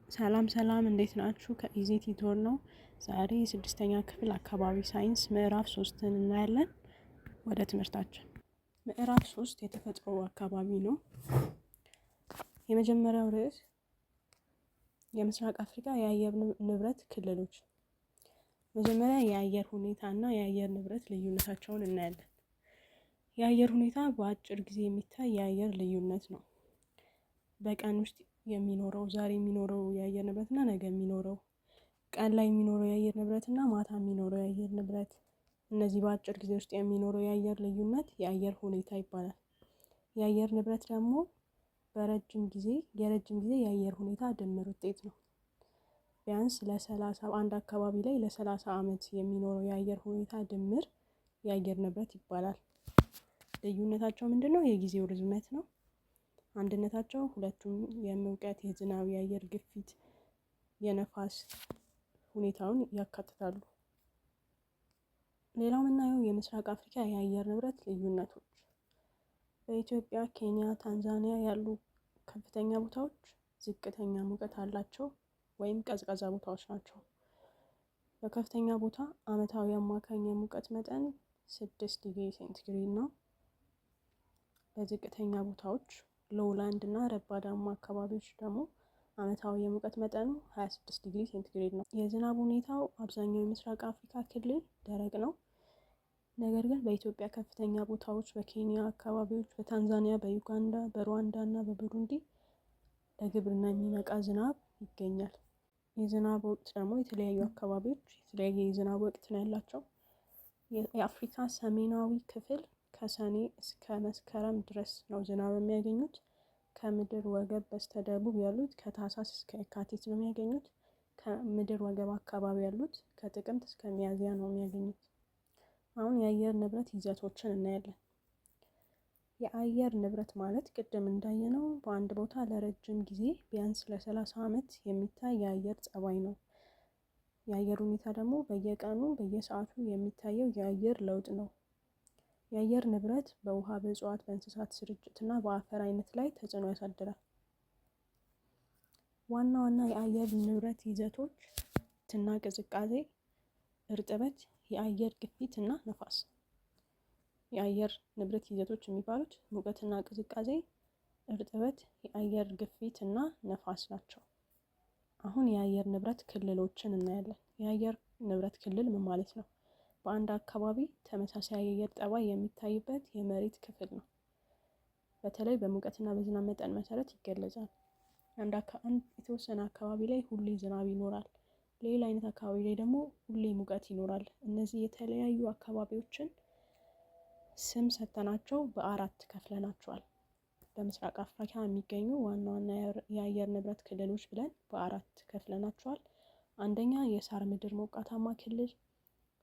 ሰላም ሰላም፣ እንዴት ናችሁ? ከ Easy Tutor ነው። ዛሬ የስድስተኛ ክፍል አካባቢ ሳይንስ ምዕራፍ 3ን እናያለን። ወደ ትምህርታችን። ምዕራፍ 3 የተፈጥሮ አካባቢ ነው። የመጀመሪያው ርዕስ የምስራቅ አፍሪካ የአየር ንብረት ክልሎች። መጀመሪያ የአየር ሁኔታ እና የአየር ንብረት ልዩነታቸውን እናያለን። የአየር ሁኔታ በአጭር ጊዜ የሚታይ የአየር ልዩነት ነው። በቀን ውስጥ የሚኖረው፣ ዛሬ የሚኖረው የአየር ንብረት እና ነገ የሚኖረው፣ ቀን ላይ የሚኖረው የአየር ንብረት እና ማታ የሚኖረው የአየር ንብረት፣ እነዚህ በአጭር ጊዜ ውስጥ የሚኖረው የአየር ልዩነት የአየር ሁኔታ ይባላል። የአየር ንብረት ደግሞ በረጅም ጊዜ የረጅም ጊዜ የአየር ሁኔታ ድምር ውጤት ነው። ቢያንስ ለ30፣ አንድ አካባቢ ላይ ለ30 ዓመት የሚኖረው የአየር ሁኔታ ድምር የአየር ንብረት ይባላል። ልዩነታቸው ምንድን ነው? የጊዜው ርዝመት ነው። አንድነታቸው ሁለቱም የሙቀት፣ የዝናብ፣ የአየር ግፊት፣ የነፋስ ሁኔታውን ያካትታሉ። ሌላው የምናየው የምስራቅ አፍሪካ የአየር ንብረት ልዩነቶች። በኢትዮጵያ፣ ኬንያ፣ ታንዛኒያ ያሉ ከፍተኛ ቦታዎች ዝቅተኛ ሙቀት አላቸው ወይም ቀዝቃዛ ቦታዎች ናቸው። በከፍተኛ ቦታ አመታዊ አማካኝ የሙቀት መጠን 6 ዲግሪ ሴንቲግሬድ ነው። በዝቅተኛ ቦታዎች፣ lowland እና ረባዳማ አካባቢዎች ደግሞ አመታዊ የሙቀት መጠኑ 26 ዲግሪ ሴንቲግሬድ ነው። የዝናብ ሁኔታው አብዛኛው የምስራቅ አፍሪካ ክልል ደረቅ ነው። ነገር ግን በኢትዮጵያ ከፍተኛ ቦታዎች፣ በኬንያ አካባቢዎች፣ በታንዛኒያ፣ በዩጋንዳ፣ በሩዋንዳ እና በቡሩንዲ ለግብርና የሚበቃ ዝናብ ይገኛል። የዝናብ ወቅት ደግሞ የተለያዩ አካባቢዎች የተለያየ የዝናብ ወቅት ነው ያላቸው። የአፍሪካ ሰሜናዊ ክፍል ከሰኔ እስከ መስከረም ድረስ ነው ዝናብ የሚያገኙት። ከምድር ወገብ በስተደቡብ ያሉት ከታህሳስ እስከ የካቲት ነው የሚያገኙት። ከምድር ወገብ አካባቢ ያሉት ከጥቅምት እስከ ሚያዝያ ነው የሚያገኙት። አሁን የአየር ንብረት ይዘቶችን እናያለን። የአየር ንብረት ማለት ቅድም እንዳየነው በአንድ ቦታ ለረጅም ጊዜ፣ ቢያንስ ለ30 ዓመት የሚታይ የአየር ጸባይ ነው። የአየር ሁኔታ ደግሞ በየቀኑ፣ በየሰዓቱ የሚታየው የአየር ለውጥ ነው። የአየር ንብረት በውሃ፣ በእጽዋት፣ በእንስሳት ስርጭት እና በአፈር አይነት ላይ ተጽዕኖ ያሳድራል። ዋና ዋና የአየር ንብረት ይዘቶች እና ቅዝቃዜ፣ እርጥበት፣ የአየር ግፊት እና ነፋስ። የአየር ንብረት ይዘቶች የሚባሉት ሙቀትና ቅዝቃዜ፣ እርጥበት፣ የአየር ግፊት እና ነፋስ ናቸው። አሁን የአየር ንብረት ክልሎችን እናያለን። የአየር ንብረት ክልል ምን ማለት ነው? በአንድ አካባቢ ተመሳሳይ የአየር ጠባይ የሚታይበት የመሬት ክፍል ነው። በተለይ በሙቀትና በዝናብ መጠን መሰረት ይገለጻል። አንድ የተወሰነ አካባቢ ላይ ሁሌ ዝናብ ይኖራል። ሌላ አይነት አካባቢ ላይ ደግሞ ሁሌ ሙቀት ይኖራል። እነዚህ የተለያዩ አካባቢዎችን ስም ሰጥተናቸው በአራት ከፍለናቸዋል። በምስራቅ አፍሪካ የሚገኙ ዋና ዋና የአየር ንብረት ክልሎች ብለን በአራት ከፍለናቸዋል። አንደኛ የሳር ምድር ሞቃታማ ክልል፣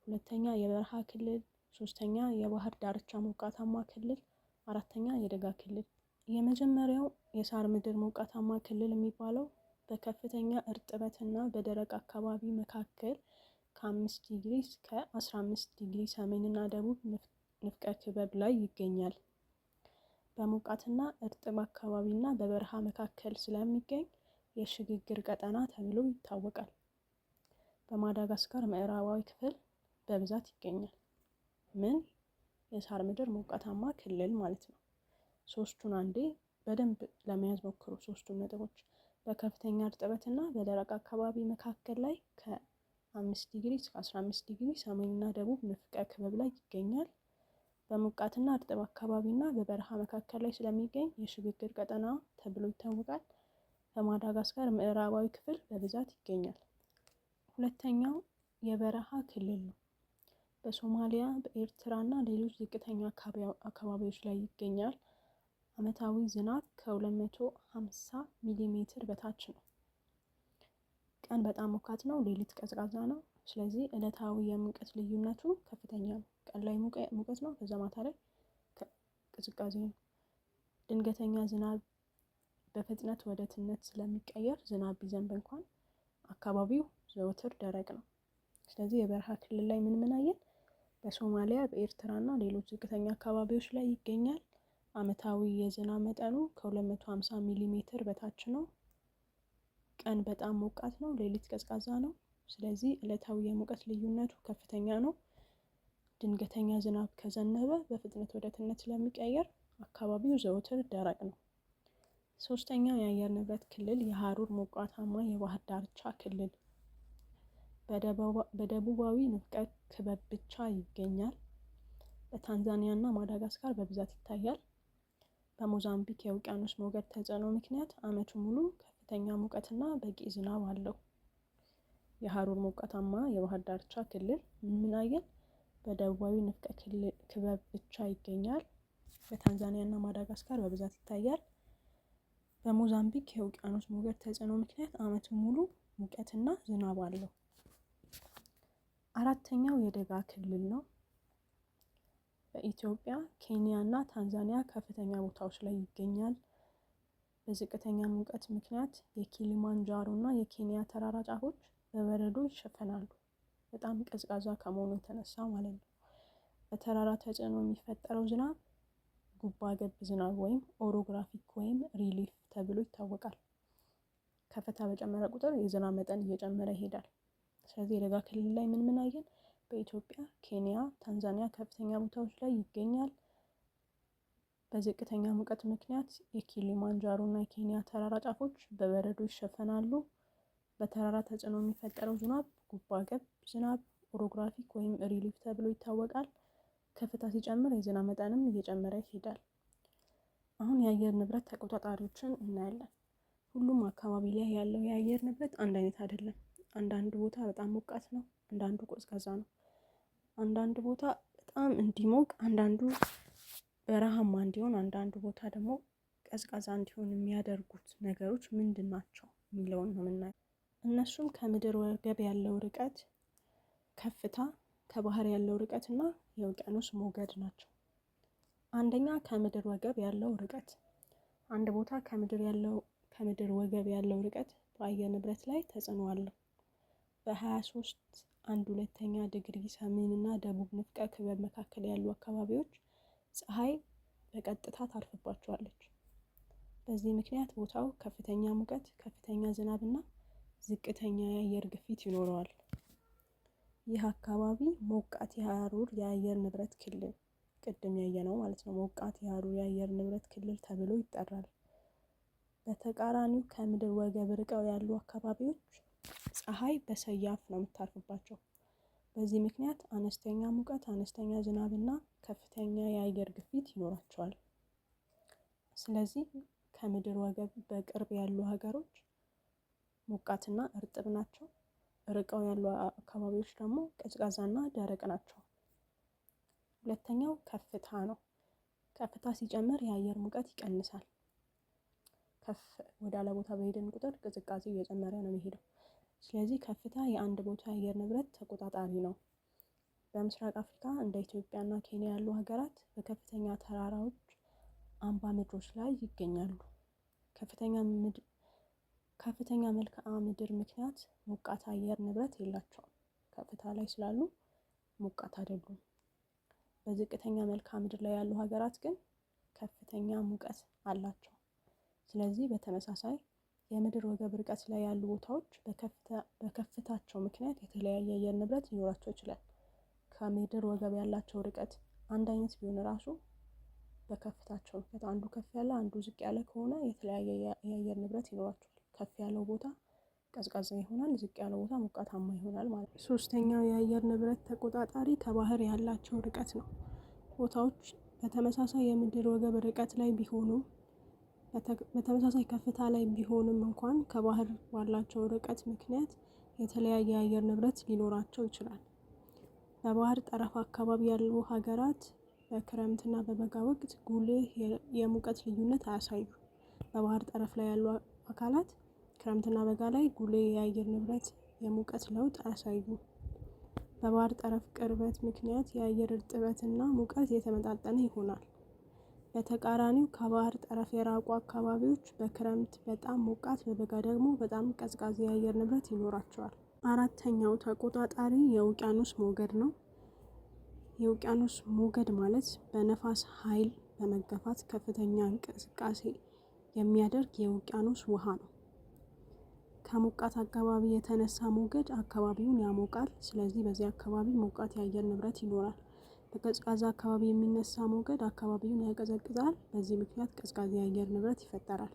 ሁለተኛ የበረሃ ክልል፣ ሶስተኛ የባህር ዳርቻ ሞቃታማ ክልል፣ አራተኛ የደጋ ክልል። የመጀመሪያው የሳር ምድር ሞቃታማ ክልል የሚባለው በከፍተኛ እርጥበትና በደረቅ አካባቢ መካከል ከ5 ዲግሪ እስከ 15 ዲግሪ ሰሜንና ደቡብ ንፍቀ ክበብ ላይ ይገኛል። በሞቃትና እርጥብ አካባቢና በበረሃ መካከል ስለሚገኝ የሽግግር ቀጠና ተብሎ ይታወቃል። በማዳጋስካር ምዕራባዊ ክፍል በብዛት ይገኛል። ምን? የሳር ምድር ሞቃታማ ክልል ማለት ነው። ሶስቱን አንዴ በደንብ ለመያዝ ሞክሩ። ሶስቱን ነጥቦች፦ በከፍተኛ እርጥበትና በደረቅ አካባቢ መካከል ላይ ከ5 ዲግሪ እስከ 15 ዲግሪ ሰሜንና ደቡብ ንፍቀ ክበብ ላይ ይገኛል። በሞቃትና እርጥብ አካባቢና በበረሃ መካከል ላይ ስለሚገኝ የሽግግር ቀጠና ተብሎ ይታወቃል። በማዳጋስካር ምዕራባዊ ክፍል በብዛት ይገኛል። ሁለተኛው የበረሃ ክልል ነው። በሶማሊያ፣ በኤርትራ እና ሌሎች ዝቅተኛ አካባቢዎች ላይ ይገኛል። አመታዊ ዝናብ ከ250 ሚሊ ሜትር በታች ነው። ቀን በጣም ሞቃት ነው፣ ሌሊት ቀዝቃዛ ነው። ስለዚህ ዕለታዊ የሙቀት ልዩነቱ ከፍተኛ ነው። ቀን ላይ ሙቀት ነው፣ ከዛ ማታ ላይ ቅዝቃዜ ነው። ድንገተኛ ዝናብ በፍጥነት ወደ ትነት ስለሚቀየር ዝናብ ቢዘንብ እንኳን አካባቢው ዘወትር ደረቅ ነው። ስለዚህ የበረሃ ክልል ላይ ምን ምን አየን? በሶማሊያ፣ በኤርትራ እና ሌሎች ዝቅተኛ አካባቢዎች ላይ ይገኛል። አመታዊ የዝናብ መጠኑ ከ250 ሚሊ ሜትር በታች ነው። ቀን በጣም ሞቃት ነው፣ ሌሊት ቀዝቃዛ ነው። ስለዚህ ዕለታዊ የሙቀት ልዩነቱ ከፍተኛ ነው። ድንገተኛ ዝናብ ከዘነበ በፍጥነት ወደ ትነት ስለሚቀየር አካባቢው ዘወትር ደረቅ ነው። ሶስተኛው የአየር ንብረት ክልል የሀሩር ሞቃታማ የባህር ዳርቻ ክልል በደቡባዊ ንፍቀ ክበብ ብቻ ይገኛል። በታንዛኒያ እና ማዳጋስካር በብዛት ይታያል። በሞዛምቢክ የውቅያኖስ ሞገድ ተጽዕኖ ምክንያት ዓመቱን ሙሉ ከፍተኛ ሙቀትና በቂ ዝናብ አለው። የሀሩር ሞቃታማ የባህር ዳርቻ ክልል ምን አየን? በደቡባዊ ንፍቀ ክበብ ብቻ ይገኛል። በታንዛኒያ እና ማዳጋስካር በብዛት ይታያል። በሞዛምቢክ የውቅያኖስ ሞገድ ተጽዕኖ ምክንያት ዓመቱን ሙሉ ሙቀትና ዝናብ አለው። አራተኛው የደጋ ክልል ነው። በኢትዮጵያ፣ ኬንያ እና ታንዛኒያ ከፍተኛ ቦታዎች ላይ ይገኛል። በዝቅተኛ ሙቀት ምክንያት የኪሊማንጃሮ እና የኬንያ ተራራ ጫፎች በበረዶ ይሸፈናሉ። በጣም ቀዝቃዛ ከመሆኑ የተነሳ ማለት ነው። በተራራ ተጽዕኖ የሚፈጠረው ዝናብ ጉባ ገብ ዝናብ ወይም orographic ወይም relief ተብሎ ይታወቃል። ከፍታ በጨመረ ቁጥር የዝናብ መጠን እየጨመረ ይሄዳል። ስለዚህ የደጋ ክልል ላይ ምን ምን አየን? በኢትዮጵያ፣ ኬንያ፣ ታንዛኒያ ከፍተኛ ቦታዎች ላይ ይገኛል። በዝቅተኛ ሙቀት ምክንያት የኪሊማንጃሮ እና የኬንያ ተራራ ጫፎች በበረዶ ይሸፈናሉ። በተራራ ተጽዕኖ የሚፈጠረው ዝናብ ጉባ ገብ ዝናብ orographic ወይም relief ተብሎ ይታወቃል። ከፍታ ሲጨምር የዝናብ መጠንም እየጨመረ ይሄዳል። አሁን የአየር ንብረት ተቆጣጣሪዎችን እናያለን። ሁሉም አካባቢ ላይ ያለው የአየር ንብረት አንድ አይነት አይደለም። አንዳንዱ ቦታ በጣም ሞቃት ነው፣ አንዳንዱ ቀዝቃዛ ነው። አንዳንድ ቦታ በጣም እንዲሞቅ፣ አንዳንዱ በረሃማ እንዲሆን፣ አንዳንዱ ቦታ ደግሞ ቀዝቃዛ እንዲሆን የሚያደርጉት ነገሮች ምንድን ናቸው የሚለውን ነው የምናየው። እነሱም ከምድር ወገብ ያለው ርቀት፣ ከፍታ፣ ከባህር ያለው ርቀት እና የውቅያኖስ ሞገድ ናቸው። አንደኛ ከምድር ወገብ ያለው ርቀት። አንድ ቦታ ከምድር ወገብ ያለው ርቀት በአየር ንብረት ላይ ተጽዕኖ አለው። በ23 1/2 ዲግሪ ሰሜን እና ደቡብ ንፍቀ ክበብ መካከል ያሉ አካባቢዎች ፀሐይ በቀጥታ ታርፍባቸዋለች። በዚህ ምክንያት ቦታው ከፍተኛ ሙቀት፣ ከፍተኛ ዝናብ እና ዝቅተኛ የአየር ግፊት ይኖረዋል። ይህ አካባቢ ሞቃት የሀሩር የአየር ንብረት ክልል፣ ቅድም ያየነው ማለት ነው፣ ሞቃት የሀሩር የአየር ንብረት ክልል ተብሎ ይጠራል። በተቃራኒው ከምድር ወገብ ርቀው ያሉ አካባቢዎች ፀሐይ በሰያፍ ነው የምታርፍባቸው። በዚህ ምክንያት አነስተኛ ሙቀት፣ አነስተኛ ዝናብ እና ከፍተኛ የአየር ግፊት ይኖራቸዋል። ስለዚህ ከምድር ወገብ በቅርብ ያሉ ሀገሮች ሞቃትና እርጥብ ናቸው። ርቀው ያሉ አካባቢዎች ደግሞ ቀዝቃዛና ደረቅ ናቸው። ሁለተኛው ከፍታ ነው። ከፍታ ሲጨምር የአየር ሙቀት ይቀንሳል። ከፍ ወዳለ ቦታ በሄድን ቁጥር ቅዝቃዜ እየጨመረ ነው የሚሄደው። ስለዚህ ከፍታ የአንድ ቦታ የአየር ንብረት ተቆጣጣሪ ነው። በምስራቅ አፍሪካ እንደ ኢትዮጵያና ኬንያ ያሉ ሀገራት በከፍተኛ ተራራዎች አምባ ምድሮች ላይ ይገኛሉ። ከፍተኛ መልክዓ ምድር ምክንያት ሞቃት አየር ንብረት የላቸውም። ከፍታ ላይ ስላሉ ሞቃት አይደሉም። በዝቅተኛ መልክዓ ምድር ላይ ያሉ ሀገራት ግን ከፍተኛ ሙቀት አላቸው። ስለዚህ በተመሳሳይ የምድር ወገብ ርቀት ላይ ያሉ ቦታዎች በከፍታቸው ምክንያት የተለያየ አየር ንብረት ሊኖራቸው ይችላል። ከምድር ወገብ ያላቸው ርቀት አንድ አይነት ቢሆን ራሱ በከፍታቸው ምክንያት አንዱ ከፍ ያለ አንዱ ዝቅ ያለ ከሆነ የተለያየ የአየር ንብረት ይኖራቸዋል። ከፍ ያለው ቦታ ቀዝቃዛ ይሆናል፣ ዝቅ ያለው ቦታ ሞቃታማ ይሆናል ማለት ነው። ሶስተኛው የአየር ንብረት ተቆጣጣሪ ከባህር ያላቸው ርቀት ነው። ቦታዎች በተመሳሳይ የምድር ወገብ ርቀት ላይ ቢሆኑም፣ በተመሳሳይ ከፍታ ላይ ቢሆኑም እንኳን ከባህር ባላቸው ርቀት ምክንያት የተለያየ የአየር ንብረት ሊኖራቸው ይችላል። በባህር ጠረፍ አካባቢ ያሉ ሀገራት በክረምትና በበጋ ወቅት ጉልህ የሙቀት ልዩነት አያሳዩም። በባህር ጠረፍ ላይ ያሉ አካላት ክረምትና በጋ ላይ ጉልህ የአየር ንብረት የሙቀት ለውጥ አያሳዩም። በባህር ጠረፍ ቅርበት ምክንያት የአየር እርጥበትና ሙቀት የተመጣጠነ ይሆናል። በተቃራኒው ከባህር ጠረፍ የራቁ አካባቢዎች በክረምት በጣም ሞቃት፣ በበጋ ደግሞ በጣም ቀዝቃዛ የአየር ንብረት ይኖራቸዋል። አራተኛው ተቆጣጣሪ የውቅያኖስ ሞገድ ነው። የውቅያኖስ ሞገድ ማለት በነፋስ ኃይል በመገፋት ከፍተኛ እንቅስቃሴ የሚያደርግ የውቅያኖስ ውሃ ነው። ከሞቃት አካባቢ የተነሳ ሞገድ አካባቢውን ያሞቃል። ስለዚህ በዚህ አካባቢ ሞቃት የአየር ንብረት ይኖራል። በቀዝቃዛ አካባቢ የሚነሳ ሞገድ አካባቢውን ያቀዘቅዛል። በዚህ ምክንያት ቀዝቃዛ የአየር ንብረት ይፈጠራል።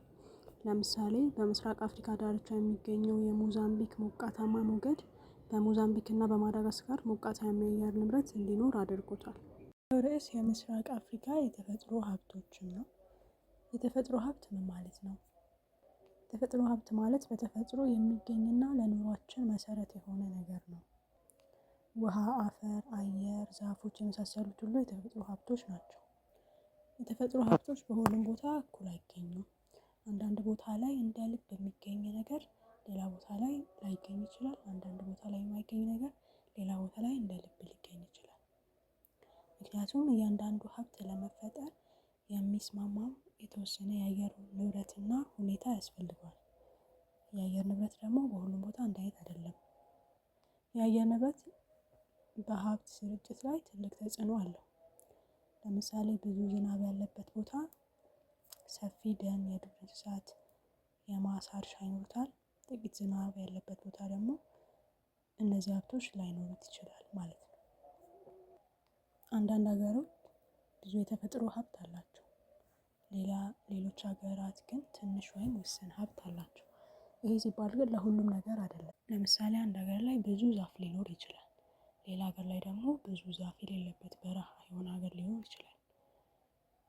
ለምሳሌ በምስራቅ አፍሪካ ዳርቻ የሚገኘው የሞዛምቢክ ሞቃታማ ሞገድ በሞዛምቢክ እና በማዳጋስካር ሞቃታማ የአየር ንብረት እንዲኖር አድርጎታል። ርዕስ የምስራቅ አፍሪካ የተፈጥሮ ሀብቶችን ነው። የተፈጥሮ ሀብት ምን ማለት ነው? የተፈጥሮ ሀብት ማለት በተፈጥሮ የሚገኝና ለኑሯችን መሰረት የሆነ ነገር ነው። ውሃ፣ አፈር፣ አየር፣ ዛፎች የመሳሰሉት ሁሉ የተፈጥሮ ሀብቶች ናቸው። የተፈጥሮ ሀብቶች በሁሉም ቦታ እኩል አይገኙም። አንዳንድ ቦታ ላይ እንደ ልብ የሚገኝ ነገር ሌላ ቦታ ላይ ላይገኝ ይችላል። አንዳንድ ቦታ ላይ የማይገኝ ነገር ሌላ ቦታ ላይ እንደ ልብ ሊገኝ ይችላል። ምክንያቱም እያንዳንዱ ሀብት ለመፈጠር የሚስማማው የተወሰነ የአየር ንብረትና ሁኔታ ያስፈልገዋል። የአየር ንብረት ደግሞ በሁሉም ቦታ አንድ አይነት አይደለም። የአየር ንብረት በሀብት ስርጭት ላይ ትልቅ ተጽዕኖ አለው። ለምሳሌ ብዙ ዝናብ ያለበት ቦታ ሰፊ ደን፣ የዱር እንስሳት፣ የማሳ እርሻ ይኖሩታል። ጥቂት ዝናብ ያለበት ቦታ ደግሞ እነዚህ ሀብቶች ላይኖሩት ይችላል ማለት ነው። አንዳንድ ሀገሮች ብዙ የተፈጥሮ ሀብት አላቸው። ሌሎች ሀገራት ግን ትንሽ ወይም ውስን ሀብት አላቸው። ይሄ ሲባል ግን ለሁሉም ነገር አይደለም። ለምሳሌ አንድ ሀገር ላይ ብዙ ዛፍ ሊኖር ይችላል። ሌላ ሀገር ላይ ደግሞ ብዙ ዛፍ የሌለበት በረሃ የሆነ ሀገር ሊኖር ይችላል።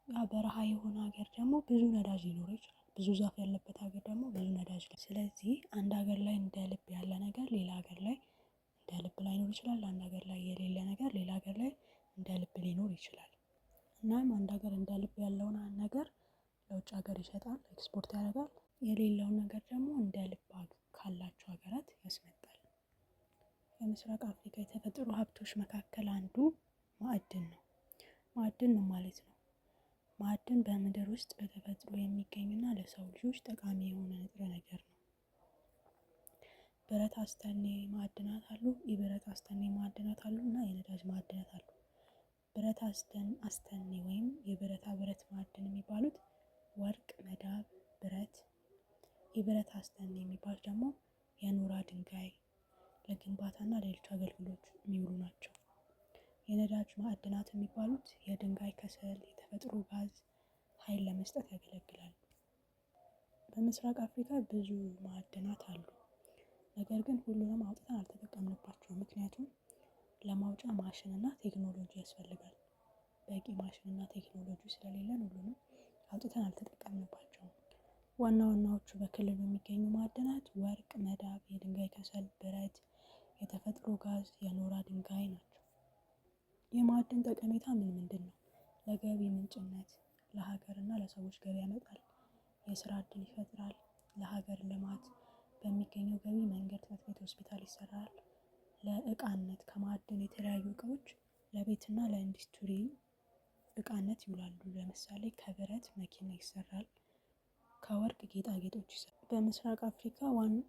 ያ በረሃ የሆነ ሀገር ደግሞ ብዙ ነዳጅ ሊኖረው ይችላል። ብዙ ዛፍ ያለበት ሀገር ደግሞ ብዙ ነዳጅ። ስለዚህ አንድ ሀገር ላይ እንደ ልብ ያለ ነገር ሌላ ሀገር ላይ እንደ ልብ ላይኖር ይችላል። አንድ ሀገር ላይ የሌለ ነገር ሌላ ሀገር ላይ እንደ ልብ ሊኖር ይችላል። እናም አንድ ሀገር እንደ ልብ ያለውን ነገር ለውጭ ሀገር ይሸጣል፣ ኤክስፖርት ያደርጋል። የሌለውን ነገር ደግሞ እንደ ልብ ካላቸው ሀገራት ያስመጣል። በምስራቅ አፍሪካ የተፈጥሮ ሀብቶች መካከል አንዱ ማዕድን ነው። ማዕድን ምን ማለት ነው? ማዕድን በምድር ውስጥ በተፈጥሮ የሚገኝና ለሰው ልጆች ጠቃሚ የሆነ ንጥረ ነገር ነው። ብረት አስተኔ ማዕድናት አሉ፣ የብረት አስተኔ ማዕድናት አሉ እና የነዳጅ ማዕድናት አሉ። ብረት አስተኔ ወይም የብረታ ብረት ማዕድን የሚባሉት ወርቅ፣ መዳብ፣ ብረት። የብረት አስተኔ የሚባሉት ደግሞ የኖራ ድንጋይ ለግንባታና ለሌሎች አገልግሎት የሚውሉ ናቸው። የነዳጅ ማዕድናት የሚባሉት የድንጋይ ከሰል፣ የተፈጥሮ ጋዝ ኃይል ለመስጠት ያገለግላሉ። በምስራቅ አፍሪካ ብዙ ማዕድናት አሉ። ነገር ግን ሁሉንም አውጥተን አልተጠቀምንባቸውም። ምክንያቱም ለማውጫ ማሽንና ቴክኖሎጂ ያስፈልጋል። በቂ ማሽንና ቴክኖሎጂ ስለሌለን ሁሉንም አውጥተን አልተጠቀምንባቸውም። ዋና ዋናዎቹ በክልሉ የሚገኙ ማዕድናት ወርቅ፣ መዳብ፣ የድንጋይ ከሰል፣ ብረት፣ የተፈጥሮ ጋዝ፣ የኖራ ድንጋይ ናቸው። የማዕድን ጠቀሜታ ምን ምንድን ነው? ለገቢ ምንጭነት፣ ለሀገርና ለሰዎች ገቢ ያመጣል፣ የስራ እድል ይፈጥራል፣ ለሀገር ልማት በሚገኘው ገቢ መንገድ፣ ትምህርት ቤት፣ ሆስፒታል ይሰራል። ለእቃነት ከማዕድን የተለያዩ እቃዎች ለቤትና ለኢንዱስትሪ እቃነት ይውላሉ። ለምሳሌ ከብረት መኪና ይሰራል፣ ከወርቅ ጌጣጌጦች ይሰራል። በምስራቅ አፍሪካ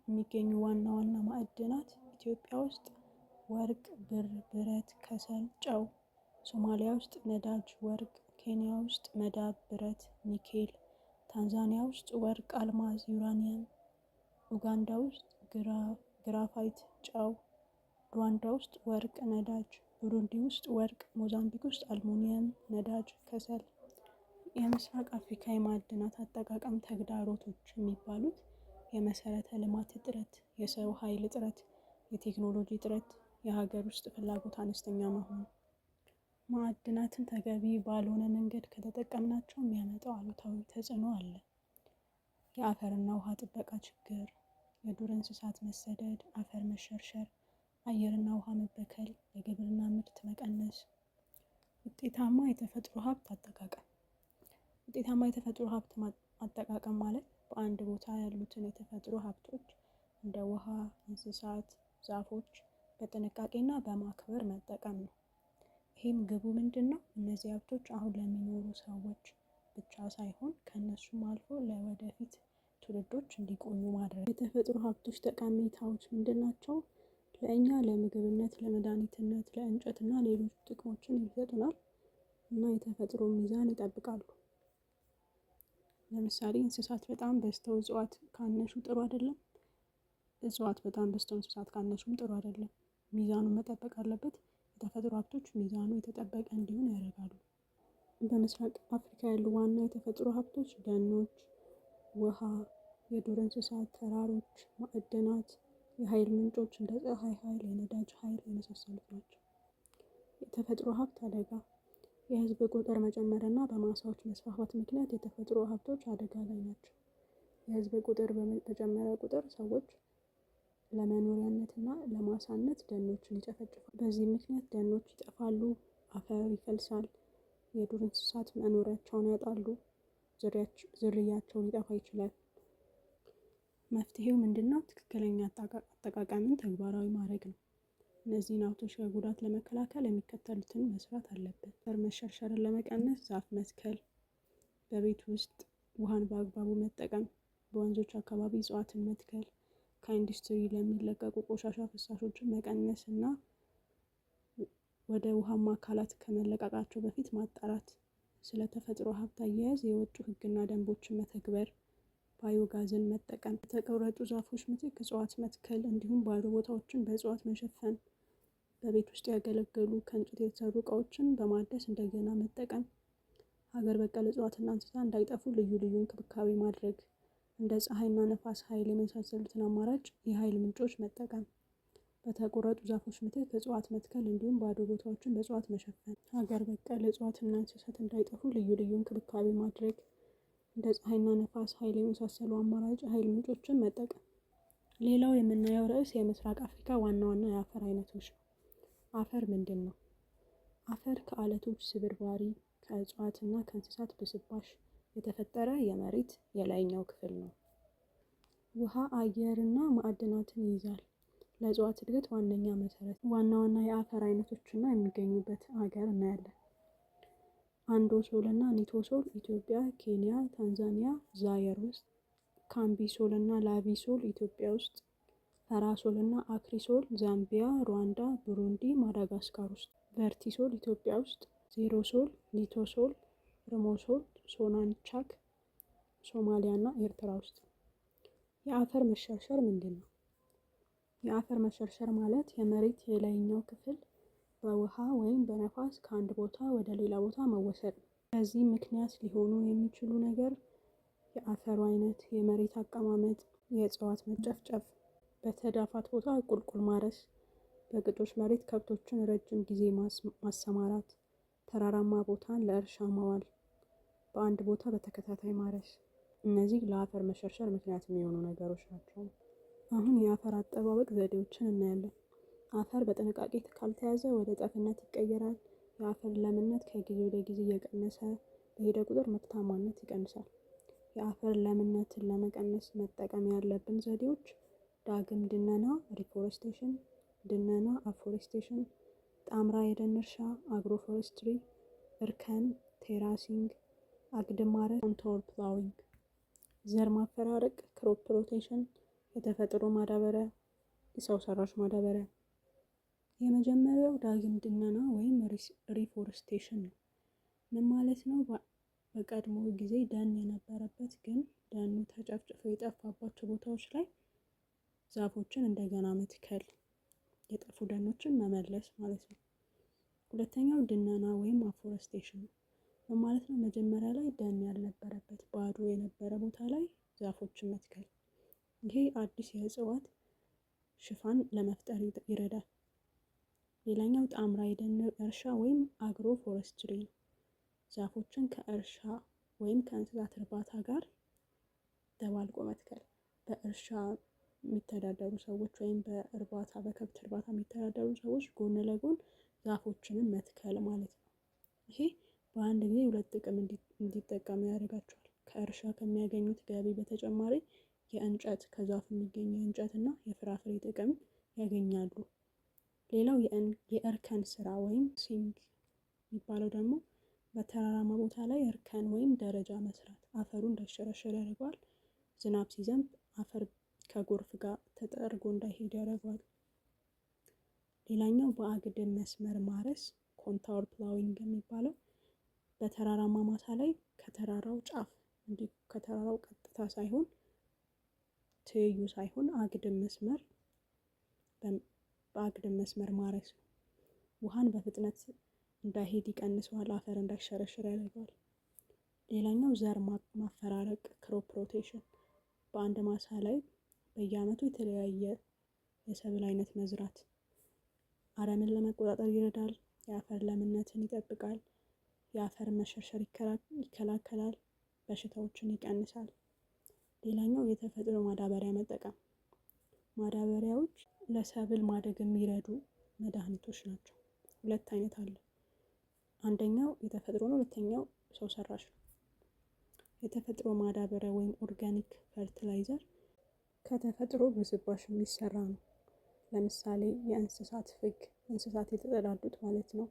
የሚገኙ ዋና ዋና ማዕድናት ኢትዮጵያ ውስጥ ወርቅ፣ ብር፣ ብረት፣ ከሰል፣ ጨው፣ ሶማሊያ ውስጥ ነዳጅ፣ ወርቅ፣ ኬንያ ውስጥ መዳብ፣ ብረት፣ ኒኬል፣ ታንዛኒያ ውስጥ ወርቅ፣ አልማዝ፣ ዩራኒየም፣ ኡጋንዳ ውስጥ ግራፋይት፣ ጨው፣ ሩዋንዳ ውስጥ ወርቅ፣ ነዳጅ፣ ቡሩንዲ ውስጥ ወርቅ፣ ሞዛምቢክ ውስጥ አልሙኒየም፣ ነዳጅ፣ ከሰል። የምስራቅ አፍሪካ የማዕድናት አጠቃቀም ተግዳሮቶች የሚባሉት የመሰረተ ልማት እጥረት፣ የሰው ኃይል እጥረት፣ የቴክኖሎጂ እጥረት፣ የሀገር ውስጥ ፍላጎት አነስተኛ መሆን። ማዕድናትን ተገቢ ባልሆነ መንገድ ከተጠቀምናቸው የሚያመጣው አሉታዊ ተጽዕኖ አለ። የአፈርና ውሃ ጥበቃ ችግር፣ የዱር እንስሳት መሰደድ፣ አፈር መሸርሸር፣ አየርና ውሃ መበከል፣ የግብርና ምርት መቀነስ። ውጤታማ የተፈጥሮ ሀብት አጠቃቀም። ውጤታማ የተፈጥሮ ሀብት አጠቃቀም ማለት በአንድ ቦታ ያሉትን የተፈጥሮ ሀብቶች እንደ ውሃ፣ እንስሳት፣ ዛፎች በጥንቃቄና በማክበር መጠቀም ነው። ይህም ግቡ ምንድን ነው? እነዚህ ሀብቶች አሁን ለሚኖሩ ሰዎች ብቻ ሳይሆን ከእነሱም አልፎ ለወደፊት ትውልዶች እንዲቆዩ ማድረግ። የተፈጥሮ ሀብቶች ጠቀሜታዎች ምንድን ናቸው? ለእኛ ለምግብነት፣ ለመድኃኒትነት፣ ለእንጨትና ሌሎች ጥቅሞችን ይሰጡናል እና የተፈጥሮ ሚዛን ይጠብቃሉ። ለምሳሌ እንስሳት በጣም በዝተው እጽዋት ካነሱ ጥሩ አይደለም። እጽዋት በጣም በዝተው እንስሳት ካነሱም ጥሩ አይደለም። ሚዛኑን መጠበቅ አለበት። የተፈጥሮ ሀብቶች ሚዛኑ የተጠበቀ እንዲሆን ያደርጋሉ። በምስራቅ አፍሪካ ያሉ ዋና የተፈጥሮ ሀብቶች ደኖች፣ ውሃ፣ የዱር እንስሳት፣ ተራሮች፣ ማዕድናት፣ የኃይል ምንጮች እንደ ፀሐይ ኃይል፣ የነዳጅ ኃይል የመሳሰሉት ናቸው። የተፈጥሮ ሀብት አደጋ። የህዝብ ቁጥር መጨመር እና በማሳዎች መስፋፋት ምክንያት የተፈጥሮ ሀብቶች አደጋ ላይ ናቸው። የህዝብ ቁጥር በጨመረ ቁጥር ሰዎች ለመኖሪያነት እና ለማሳነት ደኖችን ይጨፈጭፋሉ። በዚህ ምክንያት ደኖች ይጠፋሉ፣ አፈር ይፈልሳል፣ የዱር እንስሳት መኖሪያቸውን ያጣሉ፣ ዝርያቸው ሊጠፋ ይችላል። መፍትሄው ምንድን ነው? ትክክለኛ አጠቃቀምን ተግባራዊ ማድረግ ነው። እነዚህን ሀብቶች ከጉዳት ለመከላከል የሚከተሉትን መስራት አለብን። አፈር መሸርሸርን ለመቀነስ ዛፍ መትከል፣ በቤት ውስጥ ውሃን በአግባቡ መጠቀም፣ በወንዞች አካባቢ እጽዋትን መትከል፣ ከኢንዱስትሪ ለሚለቀቁ ቆሻሻ ፍሳሾችን መቀነስ እና ወደ ውሃማ አካላት ከመለቀቃቸው በፊት ማጣራት፣ ስለ ተፈጥሮ ሀብት አያያዝ የወጡ ሕግና ደንቦችን መተግበር፣ ባዮጋዝን መጠቀም፣ የተቆረጡ ዛፎች ምትክ እጽዋት መትከል እንዲሁም ባዶ ቦታዎችን በእጽዋት መሸፈን፣ በቤት ውስጥ ያገለገሉ ከእንጨት የተሰሩ እቃዎችን በማደስ እንደገና መጠቀም፣ ሀገር በቀል እጽዋትና እንስሳ እንዳይጠፉ ልዩ ልዩ እንክብካቤ ማድረግ፣ እንደ ፀሐይና ነፋስ ኃይል የመሳሰሉትን አማራጭ የኃይል ምንጮች መጠቀም፣ በተቆረጡ ዛፎች ምትክ እጽዋት መትከል እንዲሁም ባዶ ቦታዎችን በእጽዋት መሸፈን፣ ሀገር በቀል እጽዋትና እንስሳት እንዳይጠፉ ልዩ ልዩ እንክብካቤ ማድረግ፣ እንደ ፀሐይና ነፋስ ኃይል የመሳሰሉ አማራጭ የኃይል ምንጮችን መጠቀም። ሌላው የምናየው ርዕስ የምስራቅ አፍሪካ ዋና ዋና የአፈር አይነቶች ነው። አፈር ምንድን ነው? አፈር ከአለቶች ስብርባሪ፣ ከእጽዋት እና ከእንስሳት ብስባሽ የተፈጠረ የመሬት የላይኛው ክፍል ነው። ውሃ፣ አየር እና ማዕድናትን ይይዛል። ለእጽዋት እድገት ዋነኛ መሰረት። ዋና ዋና የአፈር አይነቶች እና የሚገኙበት ሀገር እናያለን። Andosol እና Nitosol ኢትዮጵያ፣ ኬንያ፣ ታንዛኒያ፣ ዛየር ውስጥ። Cambisol እና Luvisol ኢትዮጵያ ውስጥ። Ferralsol እና Acrisol ዛምቢያ፣ ሩዋንዳ፣ ቡሩንዲ፣ ማዳጋስካር ውስጥ። Vertisol ኢትዮጵያ ውስጥ። Xerosol፣ Nitosol፣ Remorsol፣ ሶናንቻክ ሶማሊያ እና ኤርትራ ውስጥ። የአፈር መሸርሸር ምንድን ነው? የአፈር መሸርሸር ማለት የመሬት የላይኛው ክፍል በውሃ ወይም በነፋስ ከአንድ ቦታ ወደ ሌላ ቦታ መወሰድ ነው። በዚህ ምክንያት ሊሆኑ የሚችሉ ነገር የአፈሩ አይነት፣ የመሬት አቀማመጥ፣ የእጽዋት መጨፍጨፍ፣ በተዳፋት ቦታ ቁልቁል ማረስ፣ በግጦሽ መሬት ከብቶችን ረጅም ጊዜ ማሰማራት፣ ተራራማ ቦታን ለእርሻ ማዋል፣ በአንድ ቦታ በተከታታይ ማረስ። እነዚህ ለአፈር መሸርሸር ምክንያት የሚሆኑ ነገሮች ናቸው። አሁን የአፈር አጠባበቅ ዘዴዎችን እናያለን። አፈር በጥንቃቄ ካልተያዘ ወደ ጠፍነት ይቀየራል። የአፈር ለምነት ከጊዜ ወደ ጊዜ እየቀነሰ በሄደ ቁጥር ምርታማነት ይቀንሳል። የአፈር ለምነትን ለመቀነስ መጠቀም ያለብን ዘዴዎች ዳግም ድነና reforestation፣ ድነና afforestation፣ ጣምራ የደን እርሻ agroforestry፣ እርከን terracing፣ አግድም ማረስ contour plowing፣ ዘር ማፈራረቅ crop rotation፣ የተፈጥሮ ማዳበሪያ፣ የሰው ሰራሽ ማዳበሪያ። የመጀመሪያው ዳግም ድነና ወይም reforestation ነው። ምን ማለት ነው? በቀድሞ ጊዜ ደን የነበረበት ግን ደኑ ተጨፍጭፎ የጠፋባቸው ቦታዎች ላይ ዛፎችን እንደገና መትከል፣ የጠፉ ደኖችን መመለስ ማለት ነው። ሁለተኛው ድነና ወይም afforestation ነው። ምን ማለት ነው? መጀመሪያ ላይ ደን ያልነበረበት ባዶ የነበረ ቦታ ላይ ዛፎችን መትከል። ይሄ አዲስ የእጽዋት ሽፋን ለመፍጠር ይረዳል። ሌላኛው ጣምራ የደን እርሻ ወይም agroforestry ነው። ዛፎችን ከእርሻ ወይም ከእንስሳት እርባታ ጋር ደባልቆ መትከል። በእርሻ የሚተዳደሩ ሰዎች ወይም በእርባታ በከብት እርባታ የሚተዳደሩ ሰዎች ጎን ለጎን ዛፎችንም መትከል ማለት ነው። ይሄ በአንድ ጊዜ ሁለት ጥቅም እንዲጠቀሙ ያደርጋቸዋል። ከእርሻ ከሚያገኙት ገቢ በተጨማሪ የእንጨት ከዛፍ የሚገኝ የእንጨት እና የፍራፍሬ ጥቅም ያገኛሉ። ሌላው የእርከን ስራ ወይም terracing የሚባለው ደግሞ በተራራማ ቦታ ላይ እርከን ወይም ደረጃ መስራት አፈሩ እንዳይሸረሸር ያደርገዋል። ዝናብ ሲዘንብ አፈር ከጎርፍ ጋር ተጠርጎ እንዳይሄድ ያደርገዋል። ሌላኛው በአግድም መስመር ማረስ contour plowing የሚባለው በተራራማ ማሳ ላይ ከተራራው ጫፍ እንዲህ ከተራራው ቀጥታ ሳይሆን ትይዩ ሳይሆን አግድም መስመር፣ በአግድም መስመር ማረስ ነው። ውሃን በፍጥነት እንዳይሄድ ይቀንሰዋል፣ አፈር እንዳይሸረሸር ያደርገዋል። ሌላኛው ዘር ማፈራረቅ፣ crop rotation፣ በአንድ ማሳ ላይ በየአመቱ የተለያየ የሰብል አይነት መዝራት አረምን ለመቆጣጠር ይረዳል። የአፈር ለምነትን ይጠብቃል። የአፈር መሸርሸር ይከላከላል። በሽታዎችን ይቀንሳል። ሌላኛው የተፈጥሮ ማዳበሪያ መጠቀም። ማዳበሪያዎች ለሰብል ማደግ የሚረዱ መድኃኒቶች ናቸው። ሁለት አይነት አለ። አንደኛው የተፈጥሮ ነው፣ ሁለተኛው ሰው ሰራሽ ነው። የተፈጥሮ ማዳበሪያ ወይም organic fertilizer ከተፈጥሮ ብስባሽ የሚሰራ ነው። ለምሳሌ የእንስሳት ፍግ፣ እንስሳት የተጸዳዱት ማለት ነው።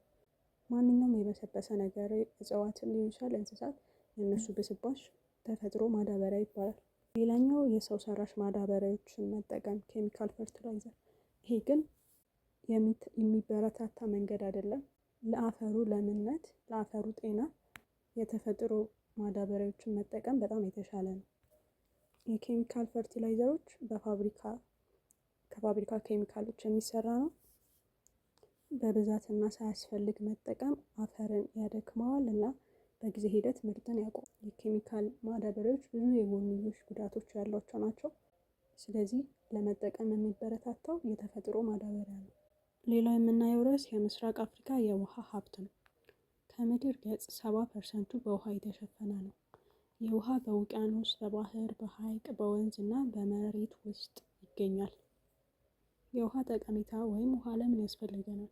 ማንኛውም የበሰበሰ ነገር፣ እጽዋትም ሊሆን ይችላል፣ እንስሳት፣ የእነሱ ብስባሽ ተፈጥሮ ማዳበሪያ ይባላል። ሌላኛው የሰው ሰራሽ ማዳበሪያዎችን መጠቀም፣ chemical fertilizer። ይሄ ግን የሚበረታታ መንገድ አይደለም። ለአፈሩ ለምነት፣ ለአፈሩ ጤና የተፈጥሮ ማዳበሪያዎችን መጠቀም በጣም የተሻለ ነው። የ chemical fertilizer ኦች ከፋብሪካ ኬሚካሎች የሚሰራ ነው። በብዛትና ሳያስፈልግ መጠቀም አፈርን ያደክመዋል እና በጊዜ ሂደት ምርትን ያቆማል። የኬሚካል ማዳበሪያዎች ብዙ የጎንዮሽ ጉዳቶች ያሏቸው ናቸው። ስለዚህ ለመጠቀም የሚበረታታው የተፈጥሮ ማዳበሪያ ነው። ሌላው የምናየው ርዕስ የምስራቅ አፍሪካ የውሃ ሀብት ነው። ከምድር ገጽ 70% በውሃ የተሸፈነ ነው። የውሃ በውቅያኖስ፣ በባህር፣ በሀይቅ፣ በወንዝ እና በመሬት ውስጥ ይገኛል። የውሃ ጠቀሜታ ወይም ውሃ ለምን ያስፈልገናል?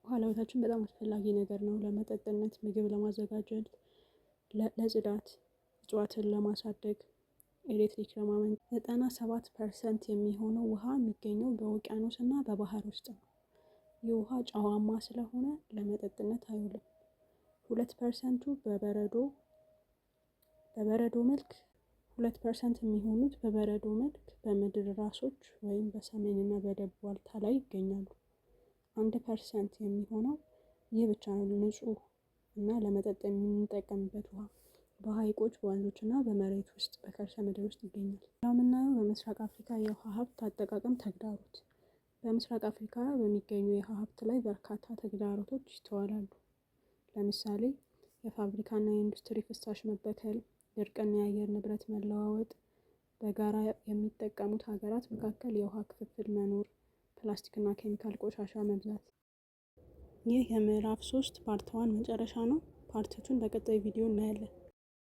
ውሃ ለህይወታችን በጣም አስፈላጊ ነገር ነው። ለመጠጥነት፣ ምግብ ለማዘጋጀት፣ ለጽዳት፣ እጽዋትን ለማሳደግ፣ ኤሌክትሪክ ለማመንጨት። 97% የሚሆነው ውሃ የሚገኘው በውቅያኖስ እና በባህር ውስጥ ነው። ይህ ውሃ ጨዋማ ስለሆነ ለመጠጥነት አይውልም። 2% በበረዶ መልክ፣ 2% የሚሆኑት በበረዶ መልክ በምድር ራሶች ወይም በሰሜን እና በደቡብ ዋልታ ላይ ይገኛሉ። 1% የሚሆነው፣ ይህ ብቻ ነው ንጹህ እና ለመጠጥ የምንጠቀምበት ውሃ፣ በሀይቆች፣ በወንዞች እና በመሬት ውስጥ፣ በከርሰ ምድር ውስጥ ይገኛል። ሌላው የምናየው በምስራቅ አፍሪካ የውሃ ሀብት አጠቃቀም ተግዳሮት። በምስራቅ አፍሪካ በሚገኙ የውሃ ሀብት ላይ በርካታ ተግዳሮቶች ይስተዋላሉ። ለምሳሌ የፋብሪካና የኢንዱስትሪ ፍሳሽ መበከል፣ ድርቅና የአየር ንብረት መለዋወጥ፣ በጋራ የሚጠቀሙት ሀገራት መካከል የውሃ ክፍፍል መኖር፣ ፕላስቲክና ኬሚካል ቆሻሻ መብዛት። ይህ የምዕራፍ 3 part 1 መጨረሻ ነው። Part 2ን በቀጣይ ቪዲዮ እናያለን።